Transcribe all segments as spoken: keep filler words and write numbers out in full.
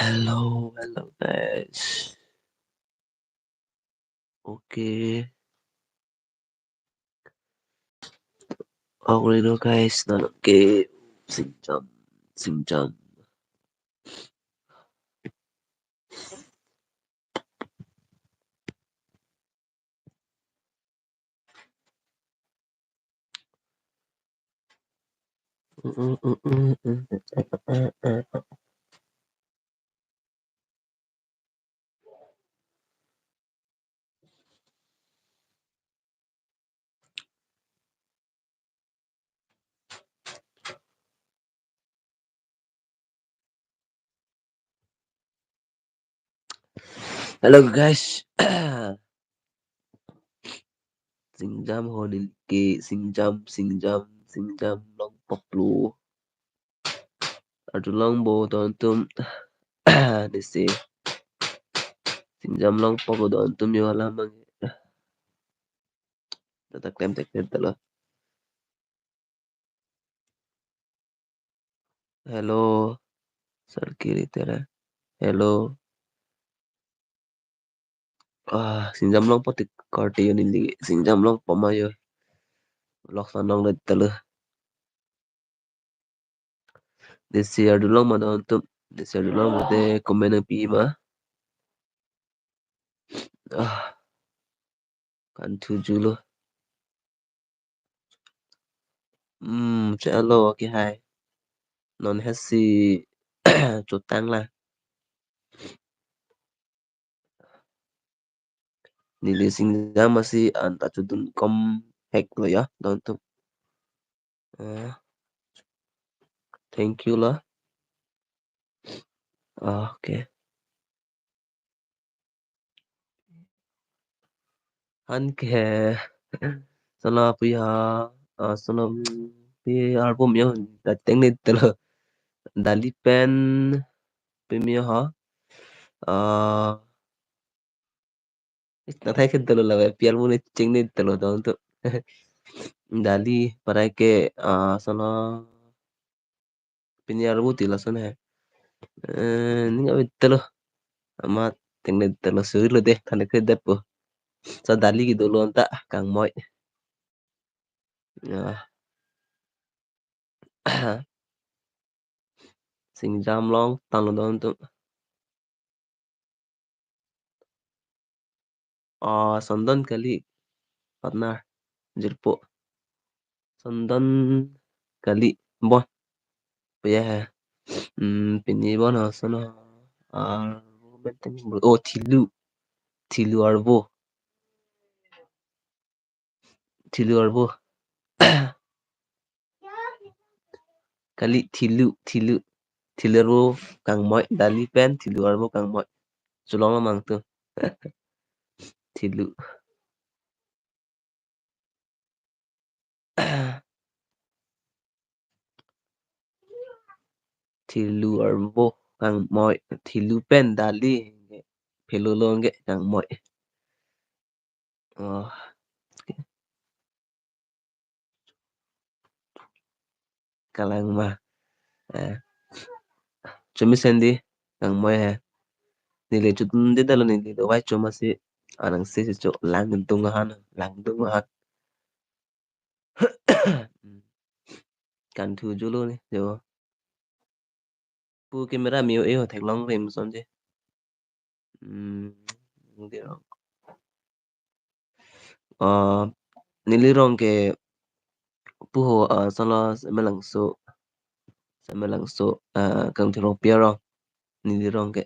Hello, hello guys. Okay. Already know guys, na okay. Singjam, singjam. Hello guys. Singjam ho neli ke, singjam, singjam, singjam longpoklo. Arjulong bo don atum. Nesi singjam longpoklo don atum yo alam mang. Tata klem tek tek talo. Hello, Sir Kiri Tera. Hello. Ah, singjam longpo tik korte yo neli. Singjam longpo ma yo. Lok sanong det talo. Nesi arjulong ma don atum. Nesi arjulong ma te comment nangpi ma. Ah. Kan thujulo. Hmm, che alo ke hai. Non hesi chotang la. Neli singjam masi anta chodun kom hek lo ya, don atum. Eh, thank you la. Ah, okay. Anke sala puya, ah, sala pi album yo, da tengne telo. Dali pen pimi ha. Ah, na thai ke telo la pi album ne chengne telo don atum. Dali parai ke, ah, sala pini arvo ti lason he. Eh, ning avi telo. Amat tengne telo suri lo deh, thane kre det po. Sa dali kedo lo anta kangmoi. Ya. Singjam longtanglo don atum. Ah, Sondon kali, partner, jirpo. Sondon kali, bon. Puya he. Hmm, pini bon ha, sono. Arvo benteng, oh, Thilu. Thilu arvo. Thilu arvo. Kali Thilu, Thilu. Thilu arvo kangmoi, dali pen Thilu arvo kangmoi. Cholong amang tu. Thilu. Thilu arvo kangmoi, Thilu pen dali. Phelo lo ke kangmoi. Oh. Kalang ma. Eh. Chumi sendi kangmoi he. Neli chutun di dalo neli do vai chuma si arang si si cho langdung ahan, langdung ahan. Kan thujulo ne jo. Pu camera mio e ho theklong rem sonje. Hmm, neli rong. Ah, neli rong ke pu ho, ah, sala Semelangso. Semelangso, ah, kang thirong pia rong. Neli rong ke.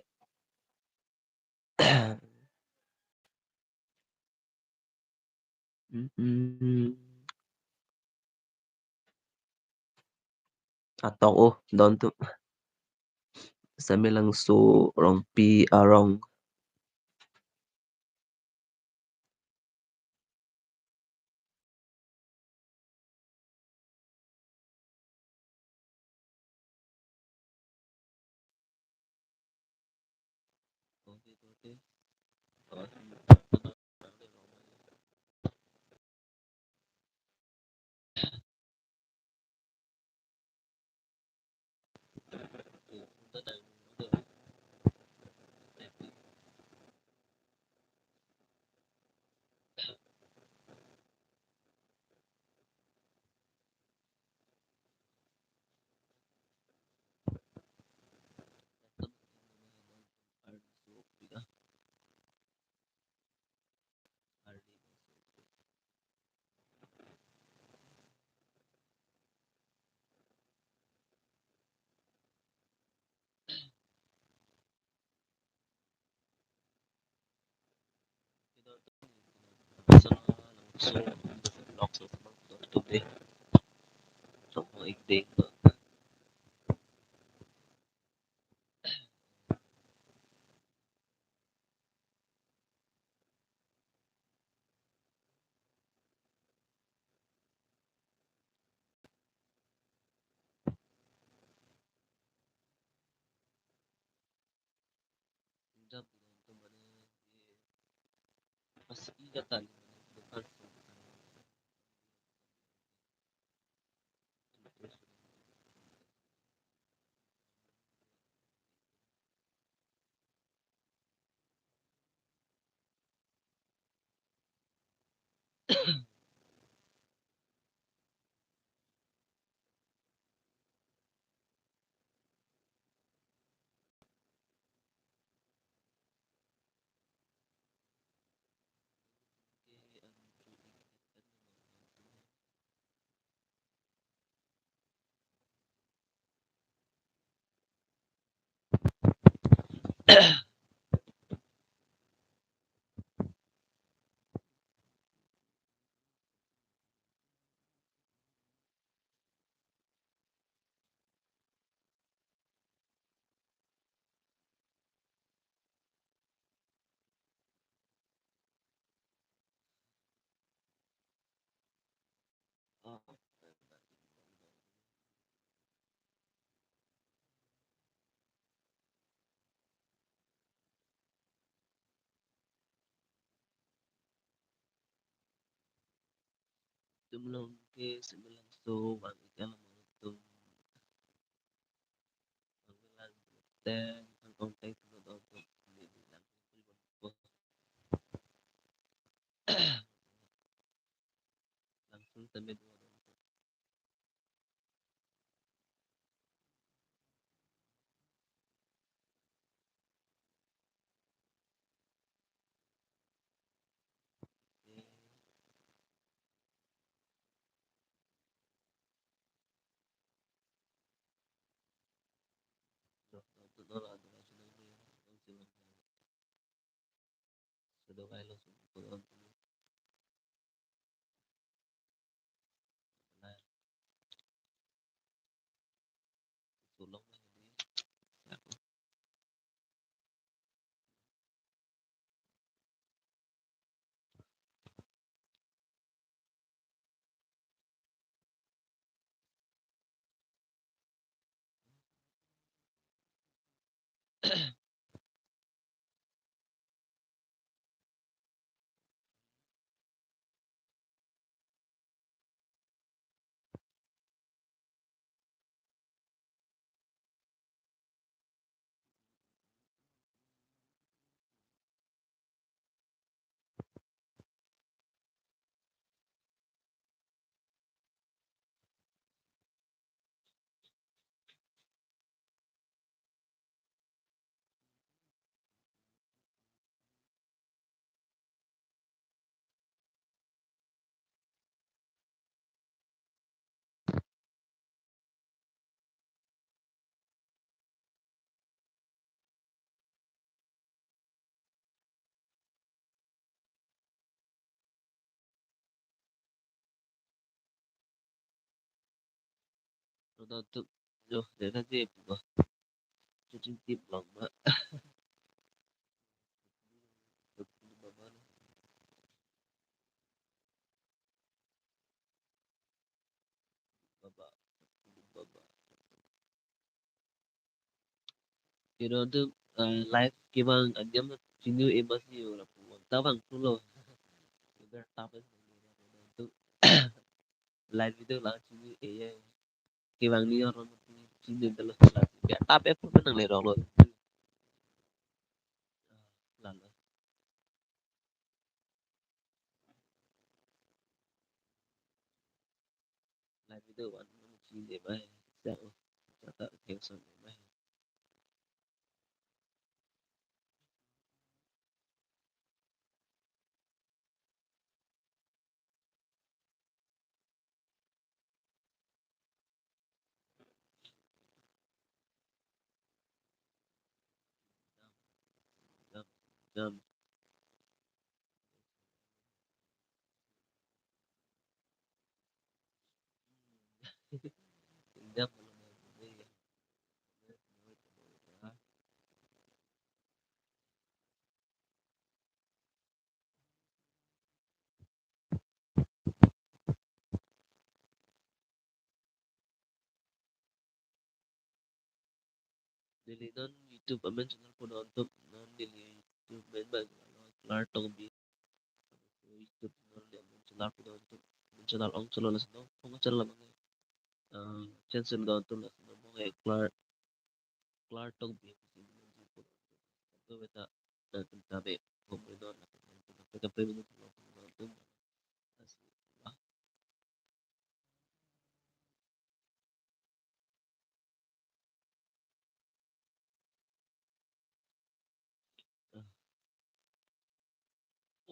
Mm-mm. Atok oh, don atum. Semelangso Rongpi arong. So, vlog so, so, so, today. So, mo ik ding. Jam bilang tu mane, pas i kata ni mane, bukan. Tum long ke sebelang so vang ikan lamang tum. Vang lang te, vang kong te, tum long tum. Ini bilang. Langsung tame dua dong. Roda tu, yo, dia nanti apa? Cuci tip lang ma. Baba na. Baba. Baba. Kidon tu, eh, live kevang anjam chini e mas ni ora puan. Tavang pulo. Ber tap tu live video lang chini e ya. Kevang ni orang chini dalo. Ber tap e pun nang le rolo. Lalo. Live video one minute si de bai. Sa o. Sa ta ke sa de bai. Jam, jam. India malam ya. Neli non YouTube amen channel pudun tum, non neli YouTube amen bang Klartokbi. YouTube channel neli amen channel pudun tum, amen channel ong channel lason ong channel abang, eh, channel don tum lason ong Klar, Klartokbi. Ito beta, eh, tenta be, pumri don, peka pe minit lo pudun tum.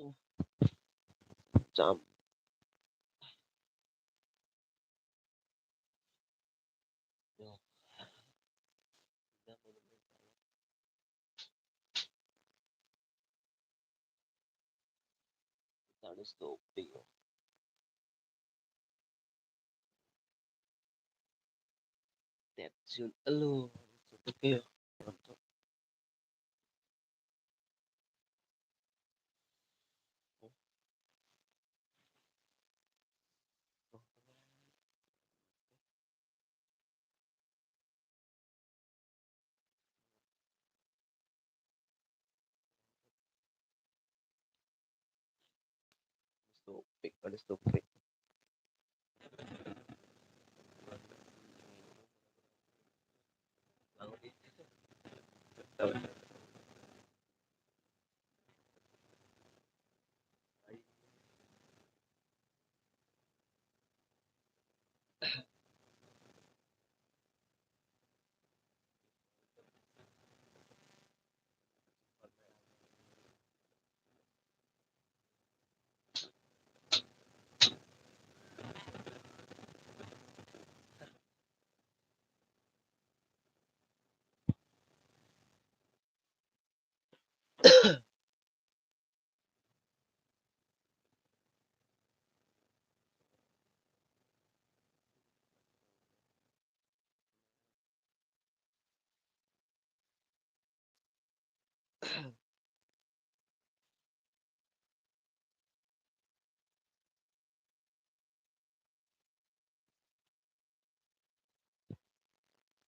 Oh. Jam. Yo. That is the big one. That soon alone. Okay. Stupid, pada stupid.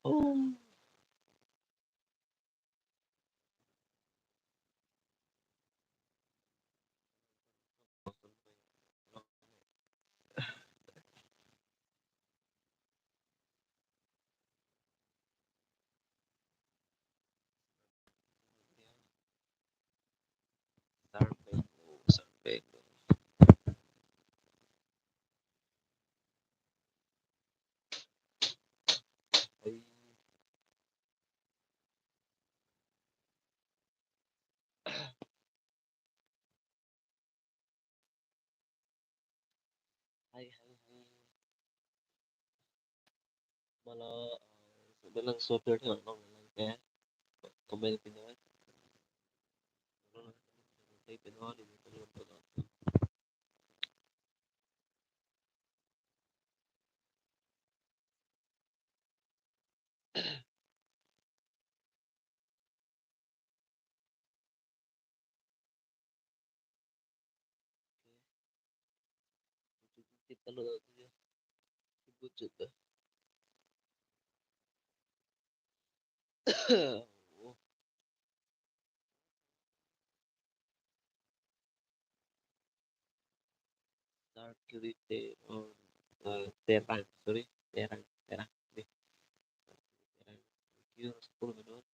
Oh. Survey, survey. Hai, hai, hai. Mala, eh, sebelang sopir thang long lang ke. Komen pin ya. Hai, pin ya, di komen pin ya. Kita lo tu ya. Sebut cerita. Oh. Dark Curry Te-, oh, eh, Terang, sorry, Terang, Terang, deh. Terang, kira sepuluh menit.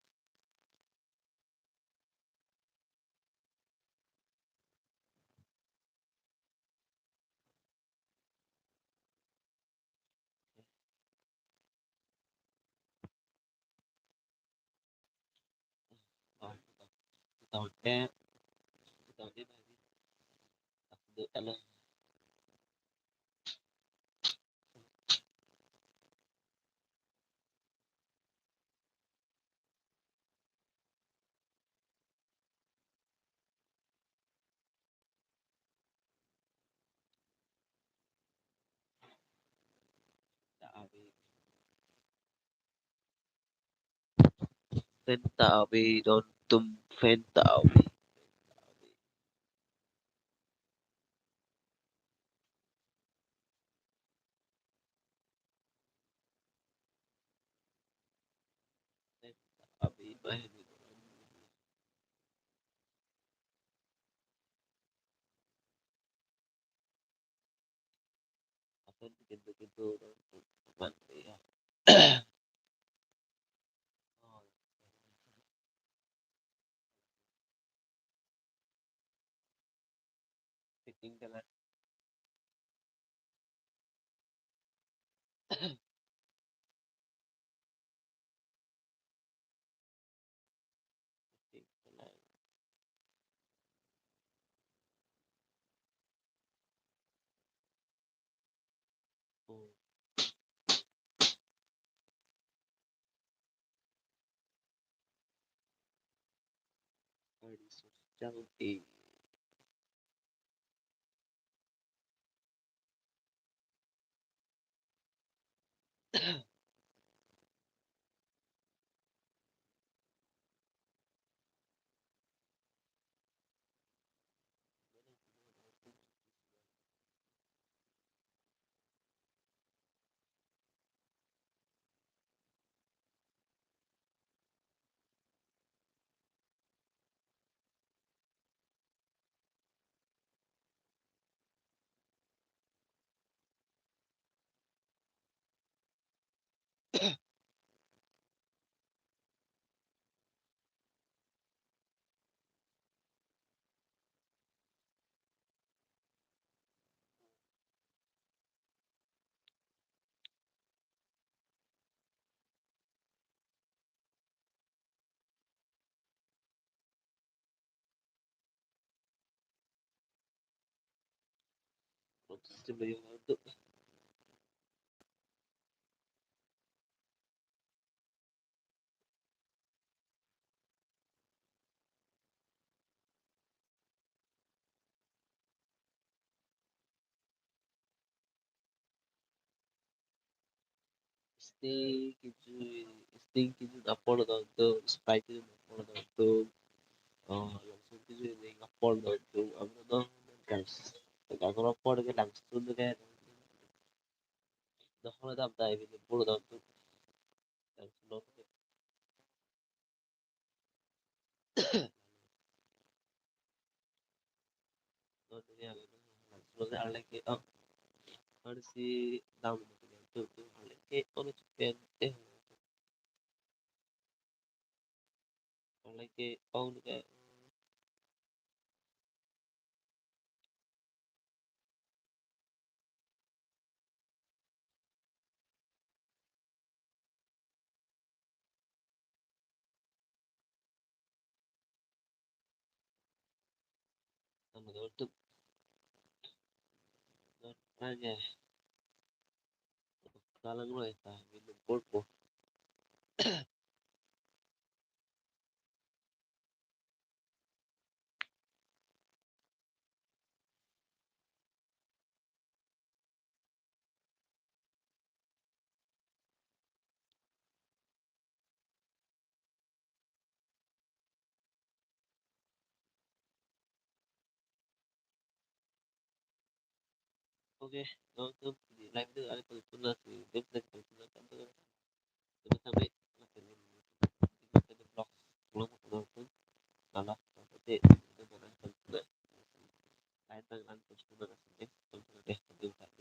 Fan ta ave, don tum fan ta ave. Fan ta ave, bah. Akan bikin begitu, teman, ya. Oh, fitting kan. System lagi untuk. Sting kejui, Sting kejui apor don tum, Sprite kejui apor don tum, oh, langsung kejui ning apor don tum, abang don kan, kan apor ke langsung ke, dah kalau dam dai ini pur don tum, langsung don. Arleng ke, oh, arsi dam tu tu arleng ke, oh, chicken, eh, arleng ke, oh, ke. Tama dol tuk. Dol aja. Kalang lo ya, ta minum pulpo. Oke, langsung di live itu ada pun langsung game lagi pun langsung. Teman sampai vlog pulang ke langsung. Malah nanti kita barang pun lain tangan terus pun langsung.